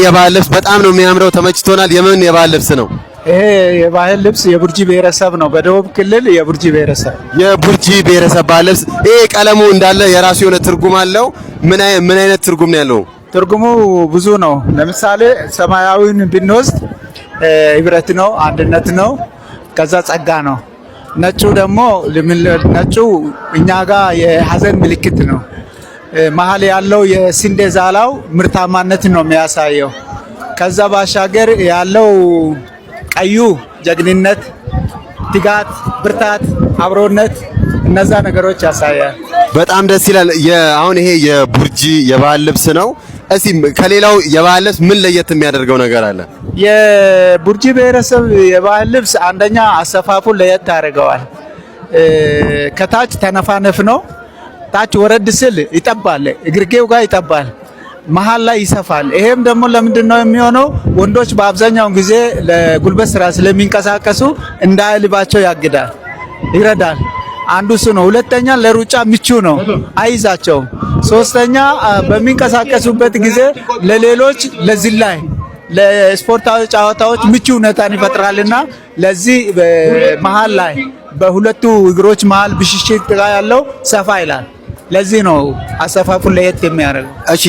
የባህል ልብስ በጣም ነው የሚያምረው፣ ተመችቶናል። የምን የባህል ልብስ ነው? ይሄ የባህል ልብስ የቡርጂ ብሔረሰብ ነው። በደቡብ ክልል የቡርጂ ብሔረሰብ። የቡርጂ ብሔረሰብ ባህል ልብስ። ይሄ ቀለሙ እንዳለ የራሱ የሆነ ትርጉም አለው። ምን አይነት ትርጉም ነው ያለው? ትርጉሙ ብዙ ነው። ለምሳሌ ሰማያዊን ብንወስድ ህብረት ነው፣ አንድነት ነው፣ ከዛ ጸጋ ነው። ነጩ ደግሞ ነጩ እኛ ጋር የሀዘን ምልክት ነው። መሀል ያለው የስንዴ ዛላው ምርታማነትን ነው የሚያሳየው። ከዛ ባሻገር ያለው ቀዩ ጀግንነት፣ ትጋት፣ ብርታት፣ አብሮነት እነዛ ነገሮች ያሳያል። በጣም ደስ ይላል። አሁን ይሄ የቡርጂ የባህል ልብስ ነው። እስቲ ከሌላው የባህል ልብስ ምን ለየት የሚያደርገው ነገር አለ? የቡርጂ ብሔረሰብ የባህል ልብስ አንደኛ አሰፋፉን ለየት ያደርገዋል። ከታች ተነፋነፍ ነው። ታች ወረድ ስል ይጠባል፣ እግርጌው ጋር ይጠባል፣ መሀል ላይ ይሰፋል። ይሄም ደግሞ ለምንድን ነው የሚሆነው? ወንዶች በአብዛኛውን ጊዜ ለጉልበት ስራ ስለሚንቀሳቀሱ እንዳያልባቸው ያግዳል፣ ይረዳል። አንዱ እሱ ነው። ሁለተኛ ለሩጫ ምቹ ነው፣ አይዛቸውም። ሶስተኛ በሚንቀሳቀሱበት ጊዜ ለሌሎች ለዝላይ ለስፖርታዊ ጨዋታዎች ምቹ ሁኔታን ይፈጥራልና ለዚህ መሀል ላይ በሁለቱ እግሮች መሀል ብሽሽት ጋር ያለው ሰፋ ይላል። ለዚህ ነው አሰፋፉን ለየት የሚያደርገው። እሺ፣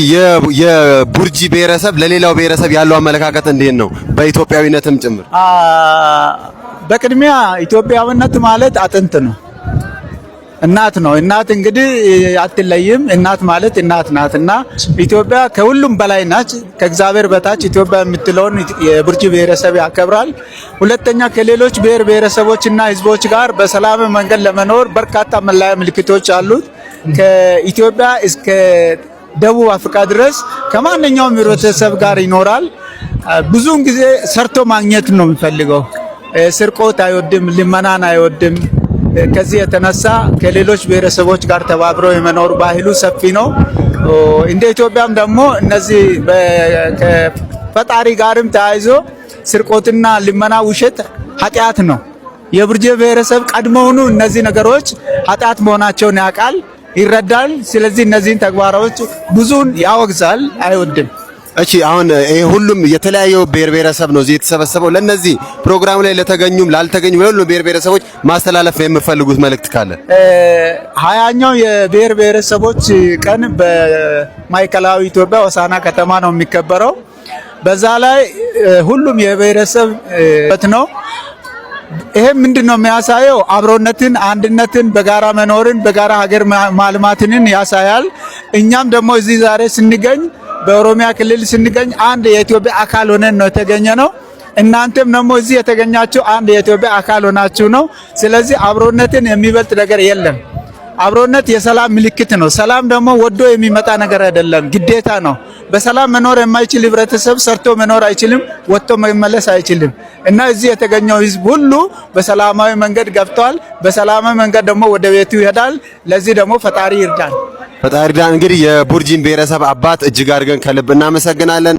የቡርጂ ብሔረሰብ ለሌላው ብሔረሰብ ያለው አመለካከት እንዴት ነው? በኢትዮጵያዊነትም ጭምር። በቅድሚያ ኢትዮጵያዊነት ማለት አጥንት ነው፣ እናት ነው። እናት እንግዲህ አትለይም። እናት ማለት እናት ናት እና ኢትዮጵያ ከሁሉም በላይ ናች። ከእግዚአብሔር በታች ኢትዮጵያ የምትለውን የቡርጂ ብሔረሰብ ያከብራል። ሁለተኛ ከሌሎች ብሔር ብሔረሰቦችና ሕዝቦች ጋር በሰላም መንገድ ለመኖር በርካታ መለያ ምልክቶች አሉት። ከኢትዮጵያ እስከ ደቡብ አፍሪካ ድረስ ከማንኛውም ህብረተሰብ ጋር ይኖራል። ብዙውን ጊዜ ሰርቶ ማግኘት ነው የሚፈልገው። ስርቆት አይወድም፣ ልመናን አይወድም። ከዚህ የተነሳ ከሌሎች ብሔረሰቦች ጋር ተባብሮ የመኖር ባህሉ ሰፊ ነው። እንደ ኢትዮጵያም ደግሞ እነዚህ ከፈጣሪ ጋርም ተያይዞ ስርቆትና ልመና፣ ውሸት ኃጢአት ነው። የቡርጂ ብሔረሰብ ቀድሞውኑ እነዚህ ነገሮች ኃጢአት መሆናቸውን ያውቃል፣ ይረዳል። ስለዚህ እነዚህን ተግባሮች ብዙን ያወግዛል፣ አይወድም። እሺ፣ አሁን ይሄ ሁሉም የተለያዩ ብሔር ብሔረሰብ ነው እዚህ የተሰበሰበው። ለነዚህ ፕሮግራም ላይ ለተገኙም ላልተገኙም ለሁሉም ብሔር ብሔረሰቦች ማስተላለፍ የምፈልጉት መልእክት ካለ? 20ኛው የብሔር ብሔረሰቦች ቀን በማዕከላዊ ኢትዮጵያ ሆሳዕና ከተማ ነው የሚከበረው። በዛ ላይ ሁሉም የብሔረሰብ ነው። ይሄ ምንድን ነው የሚያሳየው? አብሮነትን፣ አንድነትን፣ በጋራ መኖርን፣ በጋራ ሀገር ማልማትንን ያሳያል። እኛም ደግሞ እዚህ ዛሬ ስንገኝ በኦሮሚያ ክልል ስንገኝ አንድ የኢትዮጵያ አካል ሆነን ነው የተገኘ ነው። እናንተም ደግሞ እዚህ የተገኛችሁ አንድ የኢትዮጵያ አካል ሆናችሁ ነው። ስለዚህ አብሮነትን የሚበልጥ ነገር የለም። አብሮነት የሰላም ምልክት ነው። ሰላም ደግሞ ወዶ የሚመጣ ነገር አይደለም፣ ግዴታ ነው። በሰላም መኖር የማይችል ህብረተሰብ ሰርቶ መኖር አይችልም፣ ወጥቶ መመለስ አይችልም። እና እዚህ የተገኘው ህዝብ ሁሉ በሰላማዊ መንገድ ገብቷል። በሰላማዊ መንገድ ደግሞ ወደ ቤቱ ይሄዳል። ለዚህ ደግሞ ፈጣሪ ይርዳል። ፈጣሪ ይርዳን። እንግዲህ የቡርጂን ብሔረሰብ አባት እጅግ አድርገን ከልብ እናመሰግናለን።